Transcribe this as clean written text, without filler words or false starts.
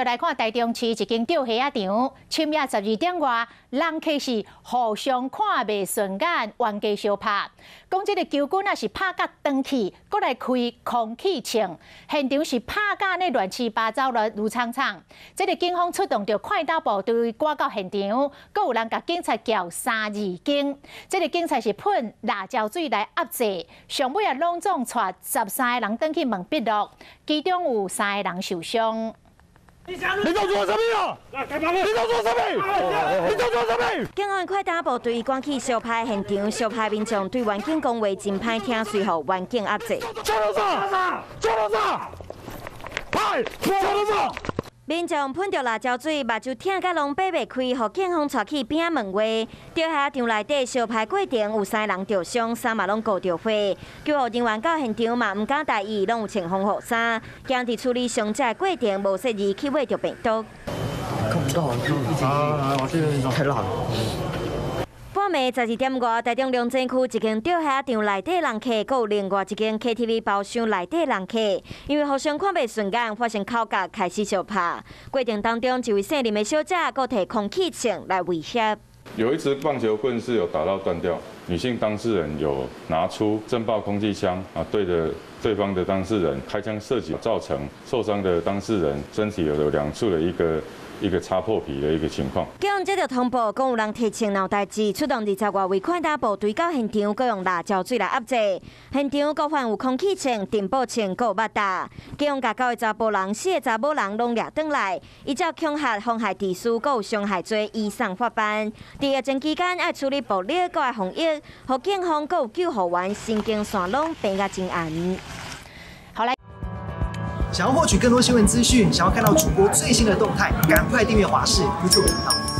來看台中市一間釣蝦仔場，深夜12點外，人客是互相看袂順眼，冤家相拍。講這个球棍啊是拍甲斷去，閣來開空氣槍，現場是拍甲呢亂七八糟亂如蒼蒼。這个警方出動著快打部隊趕到現場，閣有人共警察撬三字經。這个警察是噴辣椒水來壓制，上尾啊攏總帶13個人轉去問筆錄，其中有三个人受傷。你在做啥物啊？你在做啥物？你在做啥物？警方快打部隊趕去相拍現場，相拍民眾對員警講話真歹聽，隨予員警壓制。抓到啥？抓到啥？派！抓到啥？民眾噴著辣椒水，目睭疼甲攏擘袂開，予警方帶去邊仔問話。釣蝦場內底相拍過程有三个人著傷，衫嘛攏糊著血。救護人員到現場嘛毋敢大意，攏有穿防護衫。驚佇處理傷者的過程無細膩去搲著病毒。看不到，啊，我這邊太辣了。半暝12點外，台中龍井區一間釣蝦場內底人客，閣有另外一間 KTV 包廂內底人客，因為互相看袂順眼，發生口角，開始相拍。過程當中，一位姓林的小姐閣提空氣槍來威脅。有一支棒球棍是有打到斷掉，女性當事人有拿出震爆空氣槍啊，對著對方的當事人開槍射擊，造成受傷的當事人身體有兩處的一個擦破皮的一個情況。警方接到通報，講有人提槍鬧代誌，出動20外位快打部隊到現場，閣用辣椒水來壓制。現場閣發現有空氣槍、震爆槍，閣有馬達。警方共九个查埔人、四个查某人攏掠轉來，依照恐嚇、妨害秩序、閣有傷害罪移送法辦。佇疫情期間愛處理暴力，閣愛防疫，予警方閣有救護員神經線攏繃甲真懸。好來。想要獲取更多新聞資訊，想要看到主播最新的動態，趕快訂閱華視 YouTube 頻道。